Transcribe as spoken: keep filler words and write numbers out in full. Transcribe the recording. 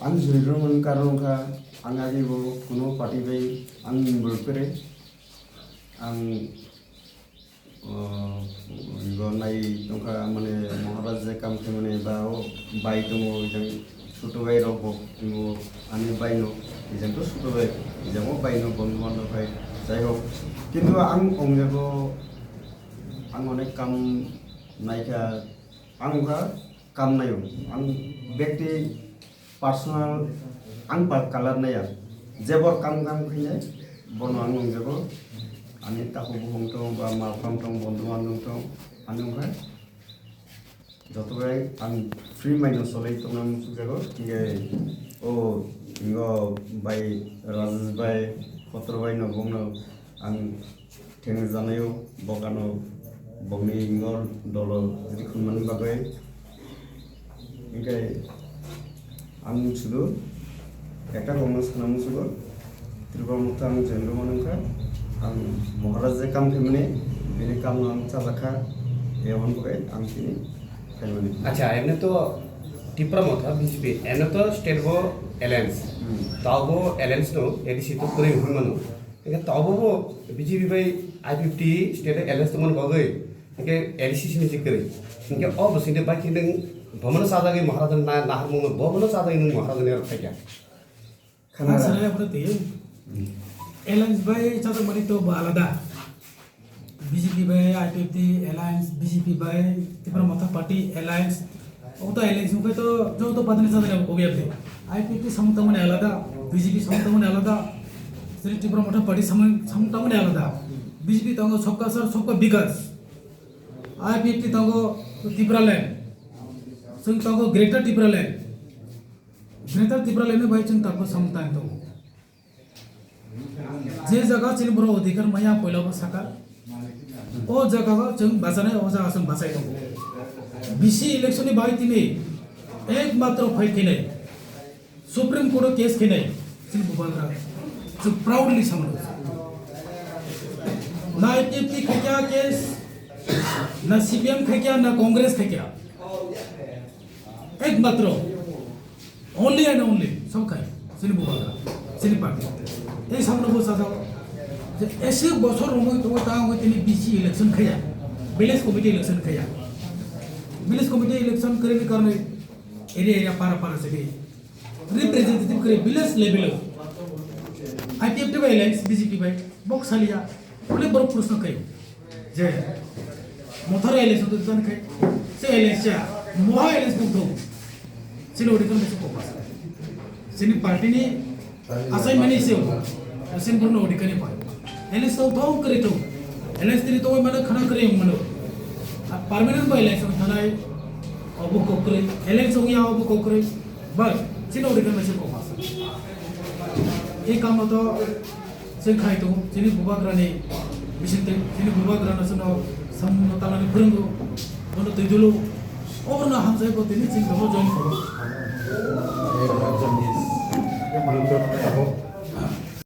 Ang join rwmani karon wngkha, ang agi bo kuno party bai ang involve kwrwi. Ang, o, bo nai tongkha, mane, Maharaj je kam khaimani ba o bai tongo, ejang chutu bai rok bo tongo, ani bai no, ejang to chutu bai, ejang o bai no bondhu bandhab hai, jai hok. Kintu ang ongjago, ang onek kam naikha, ang wngkha kam nayo, ang bekti personal ang pa color naya, jebor kam kam khainai, bono ang nungjago, ani takhuk bukhuk tong ba ma phan tong, bondhu bandhab tong, ani wngkha joto bai ang free mind no solai tongna muchukjago, hinkhe o ingo bai Rajesh bai, Khotro bai no bongno ang thengna janaio, bokano bokni ingor dolo rikhummani bagwi. Hinkhe ang sudu ekta kokno sana musugo, Tripura Motha ang join rwmani wngkha, ang Maharaj je kam khaimani, bini kamno ang chajakha, eboni bagwi ang tini khaimani. Acha, emne to Tipra Motha B J P, emne to state bo alliance. Hmm. Tao bo alliance no A D C to kwrwi wngwi mano. Hingke tabo bo B J P bai I P F T state alliance tongmani bagwi hingke A D C sini je kwrwi. Hingke o bwswk de bai khe nwng bomono chajagwi Maharaj na naharmung no bomono chajagwi nwng Maharaj ni oro phaikha. Khana. Ang sana ya pura te. Hmm. Alliance bai chajak mani to ba alada. B J P bai I P F T alliance, B J P bai Tipra Motha Party alliance. Oto alliance wngkhe to joto party ni chajak ya obo ya de. I P F T samung tangmani alada, B J P samung tangmani alada. Sri Tipra Motha Party samung, samung tangmani alada. B J P tango Sabka Saath, Sabka Vikas. I P F T tango Tipraland. Chwng tango Greater Tipraland. Greater Tipraland ni bai chwng tabuk samung tang tongo. Je jaga chini borok odhikar maya, poila bo saka. O jaga o chwng bachanai, o jaga chwng bachai tongo. B C election ni bai tini ekmatro fight khainai, Supreme Court o case khainai, chini Bubagra. Chwng proudly samano. Na I P F T khaikya case, na C P M khaikya, na Congress khaikya. Ekmatro, only and only, Sabka, chini Bubagra, chini party. Tei samno bo sajao je ese bosor romoi tongo, ta wngoi tini B C election khaya, village committee election khaya. Village committee election kwrwini karone area area, para para sidi representative kwrwi village level o I P F T bai alliance, B J P bai bok saliya. Bole borok proshno khayo je Mothar alliance to jan khai, se alliance ya, moha alliance bok do. Chini odhikar mese kokma sa. Chini party ni asai mani se o. Chini borok no odhikar ni pai. Alliance to thong kwrwi to. Alliance tini to mano khana kwrwi mano. A permanent bai alliance thanai obo kokrwi. Alliance ya obo kokrwi. Bai, chini odhikar mese kokma sa. Ei kamo to Chwng khai tongo, chini Bubagrani bisingtwi, chini Bubagrano chwngno samungno tanani phwrwngo, bono twi dulu, oborno hamjai bo tini chini tongo join khaio.